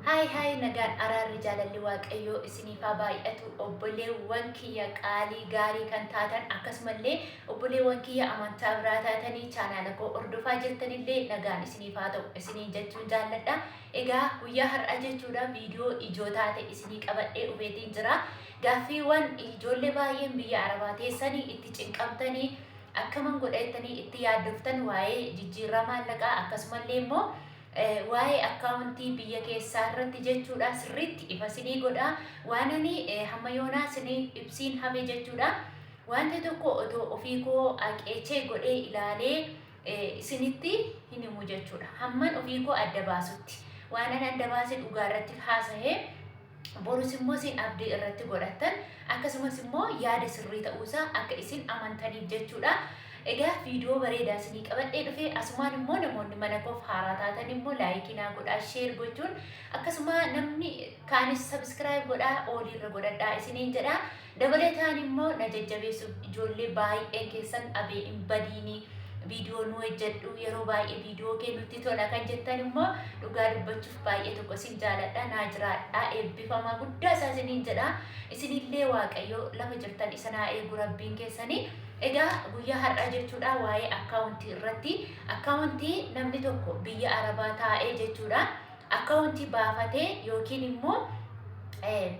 Haay haay, nagaan, araarri, jaalalli Waaqayyoo isiniif haa baay'atu. Obboleewwan kiyya qaalii gaarii kan taatan, akkasumallee obboleewwan kiyya amantaa biraa taatanii chaanaala koo hordofaa jirtanillee, nagaan isiniif haa ta'u isiniin jechuun jaalladha. Egaa guyyaa har'aa jechuudha viidiyoo ijoo taate isinii qabadhee dhufeetiin jira. Gaaffiiwwan ijoollee baay'een biyya Arabaa teessanii itti cinqamtanii, akkaman godha jettanii itti yaaddoftan, waa'ee jijjiirraa maallaqaa akkasumallee immoo waa'ee akkaawuntii biyya keessaa irratti jechuudha sirriitti ifa isinii godha. Waan ani hamma yoonaa isinii ibsiin hafe jechuudha. Wanti tokko otoo ofii koo aqeechee godhee ilaalee isinitti hin himu jechuudha. Hamman ofii koo adda baasutti. Waan ani adda baase dhugaa irratti haasa'ee, borus immoo isin abdii irratti godhattan, akkasumas immoo yaada sirrii ta'uusaa akka isin amantaniif jechuudha. Egaa viidiyoo bareedaa isinii qabadhee dhufe. Asumaan immoo namoonni mana koof haaraa taatan immoo like naa godhaa, share gochuun, akkasuma namni kaanis subscribe godhaa, ooliirra godhadhaa isiniin jedha. Dabalataan immoo na jajjabeessuuf ijoollee baay'een keessan "Abee, hin badiinii, viidiyoo nu hojjedhu, yeroo baay'ee viidiyoo kee nutti tola" kan jettan immoo, dhugaa dubbachuuf baay'ee tokko isin jaaladha. Naa jiraadha, eebbifamaa guddaa isaa isiniin jedha. Isinillee Waaqayyo lafa jirtan isa naa eegu Rabbiin keessanii. Egaa guyyaa har'aa jechuudha waa'ee akkaawuntii irratti, akkaawuntii namni tokko biyya Arabaa taa'ee jechuudha akkaawuntii baafatee yookiin immoo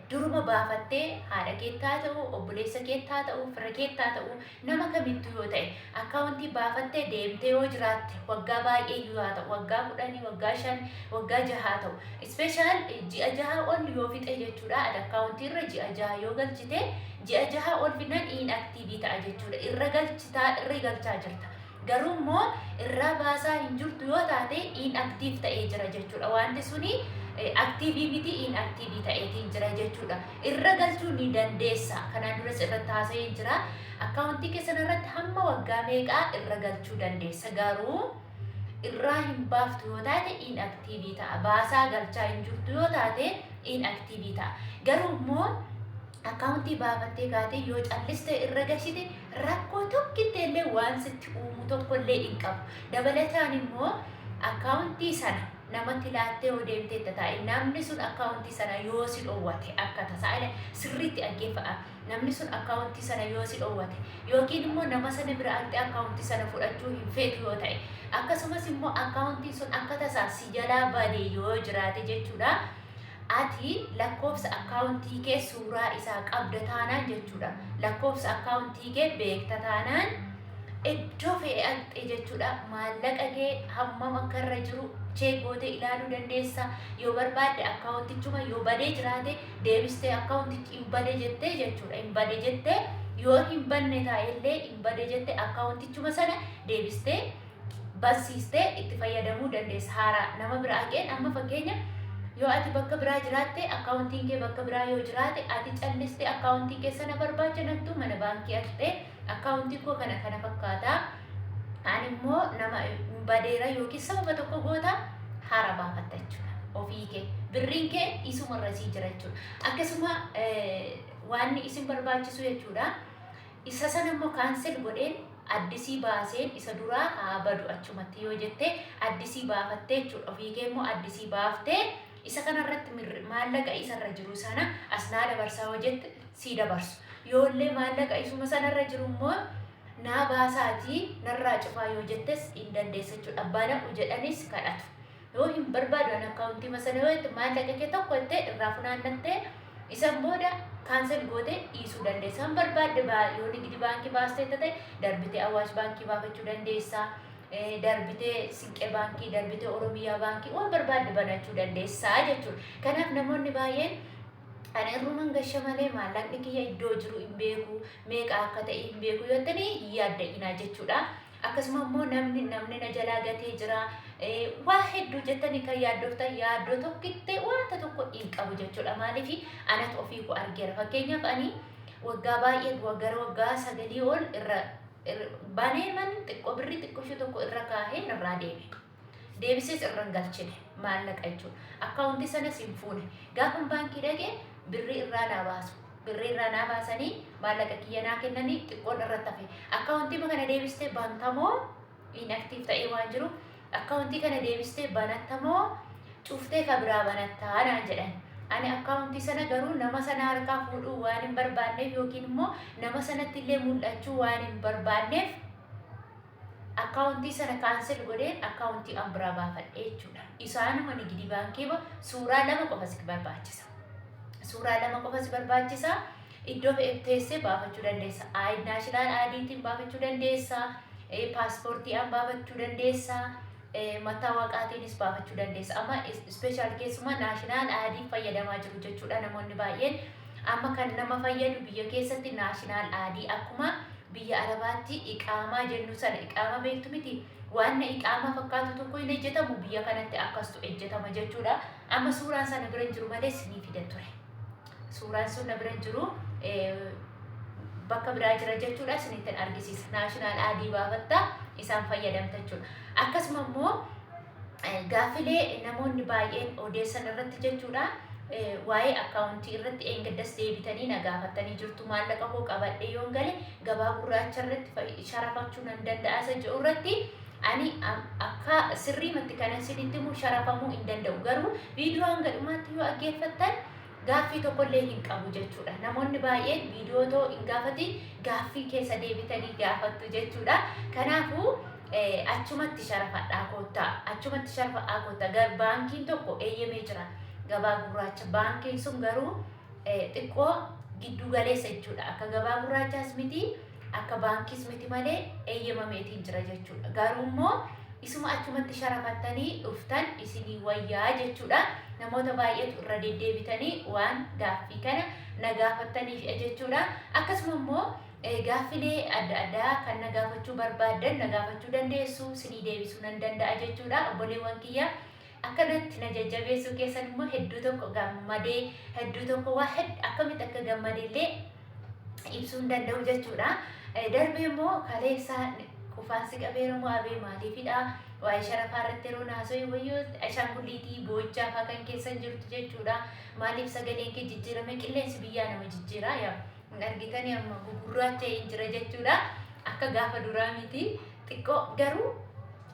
duruma baafattee, haadha keettaa ta'u, obboleessa keettaa ta'u, fira keettaa ta'u, nama kamittuu yoo ta'e, akkaawuntii baafattee deemtee yoo jiraatte, waggaa baay'ee iyyuu haa ta'u, waggaa 10, waggaa 5, waggaa 6 ta'u, special ji'a 6 ol yoo fixe jechuudha. Ati akkaawuntii irra ji'a 6 yoo galchite, ji'a 6 ol fidnaan inactive ta'a jechuudha. Irra galchitaa, irra galchaa jirta. Garuu immoo irraa baasaa hin jirtu yoo taate, inactive ta'ee jira jechuudha. Wanti suni active miti, inactive ta'eetiin jira jechuudha. Irra galchuu ni dandeessa. Kanaan duras irratti haasa'ee jira. Akkaawuntii keessan irratti hamma waggaa meeqaa irra galchuu dandeessa. Garuu irraa hin baaftu yoo taate, inactive ta'a. Baasaa galchaa hin jirtu yoo taate, inactive ta'a. Garuu immoo akkaawuntii baafattee kaatee yoo callistee irra gashite, rakkoo tokkitti illee waan sitti uumu tokko illee hin qabu. Dabalataan immoo akkaawuntii sana namatti laattee yoo deemtee taa'e, namni sun akkaawuntii sana yoo si dhoowwate, akka tasaa, sirriitti dhaggeeffadha. Namni sun akkaawuntii sana yoo si dhoowwate, yookiin immoo nama sana bira dhaqxee akkaawuntii sana fudhachuu hin feetu yoo ta'e, akkasumas immoo akkaawuntiin sun akka tasaa si jalaa bade yoo jiraate jechuudha. Ati lakkoofsa akkaawuntii kee suuraa isaa qabda taanaan jechuudha. Lakkoofsa akkaawuntii kee beekta taanaan, iddoo fe'e dhaqxee jechuudha maallaqa kee hammam akka irra jiru check gootee ilaaluu dandeessa. Yoo barbaadde akkaawuntichuma yoo badee jiraate deebistee akkaawuntichi hin bade jettee jechuudha. Hin bade jettee, yoo hin banne taa'ellee hin bade jettee, akkaawuntichuma sana deebistee barsiistee itti fayyadamuu dandeessa. Haaraa nama biraa haqeen, amma fakkeenya yoo ati bakka biraa jiraatte, akkaawuntiin kee bakka biraa yoo jiraate, ati callistee akkaawuntii kee sana barbaacha nattu mana baankii dhaqxee, "Akkaawuntiin koo kana kana fakkaataa, ani immoo nama badeera" yookiin sababa tokko goota, haara baafatta jechuudha. Ofii kee birriin kee isumarra sii jira jechuudha. Akkasuma waan isin barbaachisu jechuudha. Isa sana immoo cancel godheen addisii baaseen, isa duraa haa badu achumatti yoo jette, addisii baafattee jechuudha. Ofii kee immoo addisii baaftee, isa kanarratti maallaqa isarra jiru sana as naa dabarsaa yoo jette, sii dabarsu. Yoollee maallaqa isuma sanarra jiru immoo naa baasaatii narraa cufaa yoo jettes, hin dandeessa jechuudha. Abbaa naqu jedhanis kadhatu. Yoo hin barbaadu an akkaawuntii sana yoo jette, maallaqa kee tokko jettee irraa funaannattee, isan booda cancel gootee dhiisuu dandeessa. Kan barbaadde yoo Nigdi Baankii baastee ta'e, darbitee Awaash Baankii baafachuu dandeessa. Darbitee Sinqee Baankii, darbitee Oromiyaa Baankii, waan barbaadde banachuu dandeessa jechuudha. Kanaaf namoonni baay'een "Ani irruman gasha malee maallaqni kiyya iddoo jiru hin beeku, meeqa akka ta'e hin beeku" yoo jettanii, hin yaadda'inaa jechuudha. Akkasuma immoo namni na jalaa gatee jira, waa hedduu jettanii kan yaaddoftan, yaaddoo tokkittee wanta tokko hin qabu jechuudha. Maaliif? Anatu ofii koo argeera. Fakkeenyaaf ani waggaa baay'ee, gara waggaa 9 ol irra banee, man xiqqoo birrii xiqqoo ishee tokko irra kaahee irraa deeme. Deebisees irra hin galchine maallaqa jechuudha. Akkaawuntii sanas hin fuune. Gaafa baankii dhaqee birrii irraa naa baasu. Birrii irraa naa baasanii maallaqa kiyya naa kennanii, xiqqoon irratti hafe. Akkaawuntii kana deebistee bantamoo, inactive ta'ee waan jiru, akkaawuntii kana deebistee banattamoo Cuftee ka biraa banattaa naan jedhan. Ani akkaawuntii sana garuu nama sana harkaa fuudhuu waan hin barbaanneef yookiin immoo nama sanatti illee mul'achuu waan hin barbaanneef akkaawuntii sana cancel godheen akkaawuntii an biraa baafadhe jechuudha. Isaanuma nigidii baankii suuraa lama qofa si barbaachisa. Suuraa lama qofa si barbaachisa. Iddoo fe'e teessee baafachuu dandeessa. National IDtiin baafachuu dandeessa. Paaspoortiidhaan baafachuu dandeessa. Mattaawaqaatiinis baafachuu dandeessa. Amma special keessumaa national ID fayyadamaa jiru jechuudha namoonni baay'een. Amma kan nama fayyadu biyya keessatti national ID, akkuma biyya Arabaatti iqaamaa jennu sana, iqaamaa beektu miti? Waan iqaamaa fakkaatu tokko hin hojjetamu, biyya kanatti akkastu hojjetama jechuudha. Amma suuraan sana bira hin jiru malee sinii fidan ture. Suuraan sun na bira hin jiru, bakka biraa jira jechuudha, isinittin argisiisa. National ID baafatta, isaan fayyadamta jechuudha. Akkasuma immoo gaaffilee namoonni baay'een odeessan irratti jechuudha. Waa'ee akkaawuntii irratti eengaddas deebitanii na gaafattanii jirtu. Maallaqa koo qabadhee yoon gale gabaa gurraacha irratti sharafachuu nan danda'a isa jedhu irratti, ani akka sirriimatti kana isinitti himu, sharafamuu hin danda'u. Garuu viidiyoo hanga dhumaatti yoo dhaggeeffattan gaaffii tokkollee hin qabu jechuudha. Namoonni baay'een viidiyoo too hin gaafatin gaaffii keessa deebitanii gaafattu jechuudha. Kanaafuu achumatti sharafadhaa koottaa. Achumatti sharafadhaa koottaa. Baankiin tokko eeyyamee jira. Gabaa gurraacha. Baankiin sun garuu xiqqoo giddu galeessa jechuudha. Akka gabaa gurraachaas miti, akka baankiis miti malee eeyyamameetiin jira jechuudha. Garuu immoo isuma achumatti sharafattanii dhuftan isinii wayyaa jechuudha. Namoota baay'eetu irra deddeebitanii waan gaaffii kana na gaafattaniif jechuudha. Akkasuma immoo gaaffilee adda addaa kan na gaafachuu barbaaddan na gaafachuu dandeessu, isinii deebisuu nan danda'a jechuudha. Obboleewwan kiyya, akkanatti na jajjabeessuu keessan immoo hedduu tokko gammadee, hedduu tokko waa akkamitti akka gammadeellee ibsuu hin danda'u jechuudha. Darbee immoo kaleessa qufaansi qabeera moo abee maaliifidha? Waa'ee sharafaa irratti yeroo naasoo wayyoo ashaangulliitii boo'ichaa fa'aa kan keessan jirtu jechuudha. Maaliif sagaleen kee jijjiirame? Qilleensi biyyaa nama jijjiira. Yaa hin argitanii, amma gugurraacha hin jira jechuudha. Akka gaafa duraa miti, xiqqoo garuu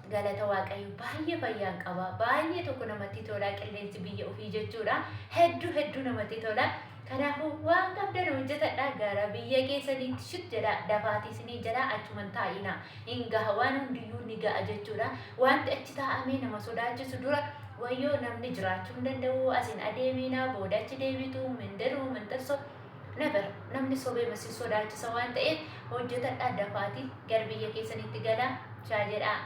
galata Waaqayyo baay'ee fayyaan qaba. Baay'ee tokko namatti tola qilleensi biyya ofii jechuudha. Hedduu hedduu namatti tola. Kanaafuu waan qabdan hojjetadha, gara biyya keessaniitti shut jedha dafaatii isinii jedha, achuman taa'ina. Hin gaha, waan hundiyyuu ni ga'a jechuudha. Wanti achi taa'amee nama sodaachisu, dura wayyoo namni jiraachuu hin danda'u, asin adeemina, booda achi deebitu mindiruu minxirso never, namni sobee masi sodaachisa waan ta'eef hojjetadha, dafaatii gara biyya keessanitti gala shaa jedhaa.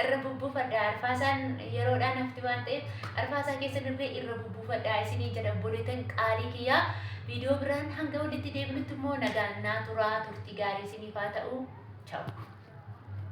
Irra bubbuufadha, arfaasaan yeroodhaan hafti waan ta'eef arfaasaa keessan irree irra bubbuufadha isinii jedha. Obboleettan qaalii kiyyaa, viidiyoo biraan hanga walitti deebinutti immoo nagaan naa turaa, turtii gaarii isiniif haa ta'u. Ciao.